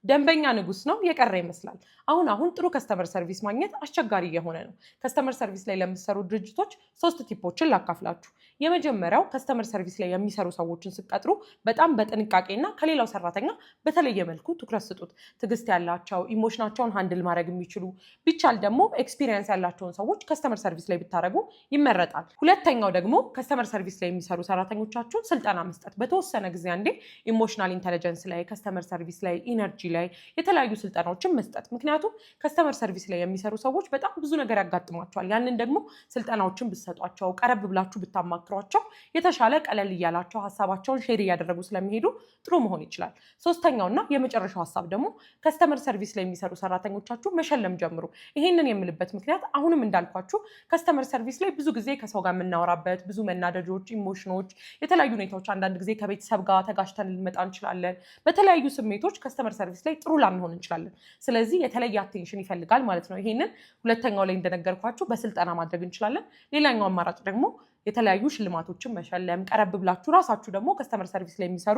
ደንበኛ ንጉስ ነው የቀረ ይመስላል። አሁን አሁን ጥሩ customer service ማግኘት አስቸጋሪ እየሆነ ነው። Customer service ላይ ለምትሰሩ ድርጅቶች ሶስት tip ኦችን ላካፍላችሁ። የመጀመሪያው customer service ላይ የሚሰሩ ሰዎችን ስትቀጥሩ በጣም በጥንቃቄና ከሌላው ሰራተኛ በተለየ መልኩ ትኩረት ስጡት። ትዕግስት ያላቸው፣ emotion ኣቸውን handle ማድረግ የሚችሉ፣ ቢቻል ደግሞ experience ያላቸውን ሰዎች customer service ላይ ብታደርጉ ይመረጣል። ሁለተኛው ደግሞ customer service ላይ የሚሰሩ ሰራተኞቻችሁን ስልጠና መስጠት። በተወሰነ ጊዜ አንዴ emotional intelligence ላይ፣ customer service ላይ፣ energy ላይ የተለያዩ ስልጠናዎችን መስጠት። ምክንያቱም customer service ላይ የሚሰሩ ሰዎች በጣም ብዙ ነገር ያጋጥሟቸዋል። ያንን ደግሞ ስልጠናዎችን ብትሰጧቸው፣ ቀረብ ብላችሁ ብታማክሯቸው የተሻለ ቀለል እያላቸው ሀሳባቸውን share እያደረጉ ስለሚሄዱ ጥሩ መሆን ይችላል። ሶስተኛውና የመጨረሻው ሀሳብ ደግሞ customer service ላይ የሚሰሩ ሰራተኞቻችሁ መሸለም ጀምሩ። ይሄንን የምልበት ምክንያት አሁንም እንዳልኳችሁ customer service ላይ ብዙ ጊዜ ከሰው ጋር የምናወራበት ብዙ መናደዶች፣ emotion ኦች፣ የተለያዩ ሁኔታዎች፣ አንዳንድ ጊዜ ከቤተሰብ ጋር ተጋጭተን ልንመጣ እንችላለን። በተለያዩ ስሜቶች customer service ላይ ጥሩ ላንሆን እንችላለን። ስለዚህ የተለየ attention ይፈልጋል ማለት ነው። ይሄንን ሁለተኛው ላይ እንደነገርኳችሁ በስልጠና ማድረግ እንችላለን። ሌላኛው አማራጭ ደግሞ የተለያዩ ሽልማቶችን መሸለም፣ ቀረብ ብላችሁ ራሳችሁ ደግሞ customer service ላይ የሚሰሩ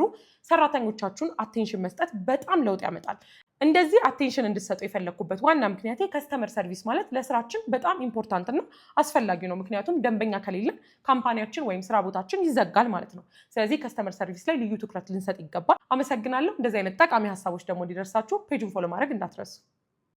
ሰራተኞቻችሁን attention መስጠት በጣም ለውጥ ያመጣል። እንደዚህ attention እንድትሰጡ የፈለግኩበት ዋና ምክንያቴ customer service ማለት ለስራችን በጣም important እና አስፈላጊ ነው። ምክንያቱም ደንበኛ ከሌለ company ያችን ወይም ስራ ቦታችን ይዘጋል ማለት ነው። ስለዚህ customer service ላይ ልዩ ትኩረት ልንሰጥ ይገባል። አመሰግናለሁ። እንደዚህ አይነት ጠቃሚ ሀሳቦች ደግሞ እንዲደርሳችሁ page ኡን follow ማድረግ እንዳትረሱ።